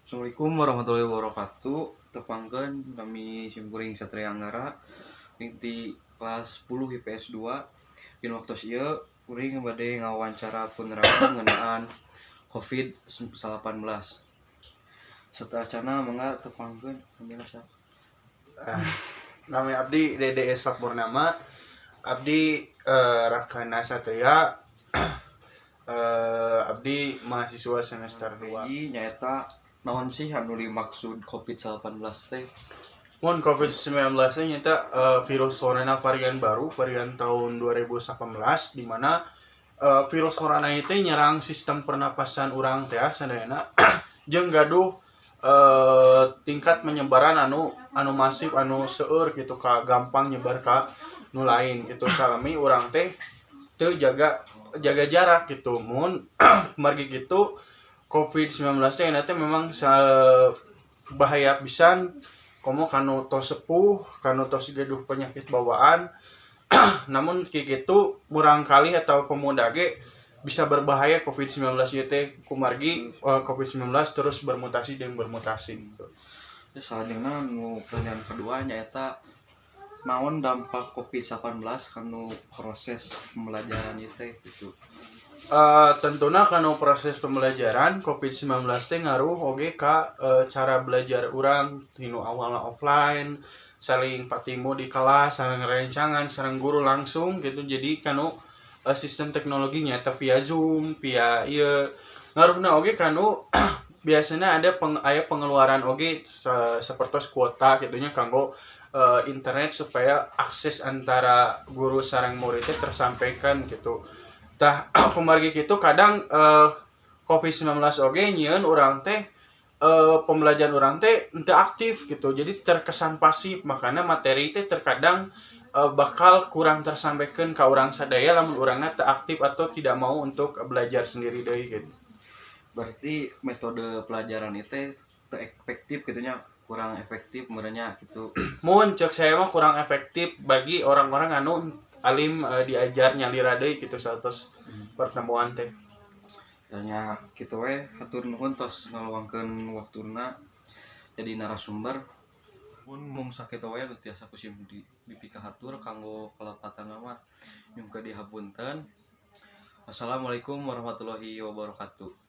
Assalamualaikum warahmatullahi wabarakatuh. Tepangkeun, kami simkuring Satria Anggara ti kelas 10 IPS 2. Dina waktu ieu kuring bade ngawawancara pun Raka ngeunaan COVID-19. Sateuacana, mangga tepangkeun penjelasan. Ah, nami abdi Dede Esa Purnama, abdi Rakana Satria, abdi mahasiswa semester 2. Hiji, nyaeta naon sih anu dimaksud COVID-19 teh? Mun COVID-19 nya nyaeta virus corona varian baru, varian tahun 2018, di mana virus corona itu nyerang sistem pernapasan urang teh sadayana jeung gaduh tingkat penyebaran anu anu masif, anu seueur gitu, ka gampang nyebar ka nu lain gitu, salami urang teh teu jaga jaga jarak gitu. Mun margi gitu, COVID-19 teh nanti memang bahaya pisan, komo kanu tos sepuh, kanu tos gaduh penyakit bawaan. Namun kitu murangkalih atau pemuda ge bisa berbahaya COVID-19 ieu teh, kumargi COVID-19 terus bermutasi dan bermutasi gitu. Terus selanjutnya nu pertanyaan kedua, nyaeta naon dampak COVID-19 kanu proses pembelajaran ieu teh gitu? Tentunya kanu proses pembelajaran, COVID-19 teh ngaruh oge ka cara belajar urang. Tinu awalnya offline, saling patimu di kelas, sareng rerencangan, sareng guru langsung gitu, jadi kanu sistem teknologinya tapi via Zoom, via ieu, ngaruhna oge kanu biasanya ada aya pengeluaran oge seperti kuota gitunya kanggo internet supaya akses antara guru sareng muridnya tersampaikan gitu. Tah, kumargi kitu kadang COVID-19 oge nyieun urang teh pembelajaran urang teh henteu aktif gitu, jadi terkesan pasif. Makanya materi teh terkadang bakal kurang tersampaikan ke urang sadaya lamun urangna teu aktif atau tidak mau untuk belajar sendiri deui gitu. Berarti metode pelajaran itu teu efektif gitu nya, kurang efektif meureun nya gitu? Mun cek saya mah kurang efektif bagi orang-orang anu alim diajar nyalira deui gitu, satos pertemuan teh. Nya kitu we, hatur nuhun tos ngaluangkeun waktuna jadi narasumber. Mun mung sakitu we nu tiasa ku sim di dipikahatur, kanggo kalepatan mah nyungkeun dihapunten. Wassalamualaikum warahmatullahi wabarakatuh.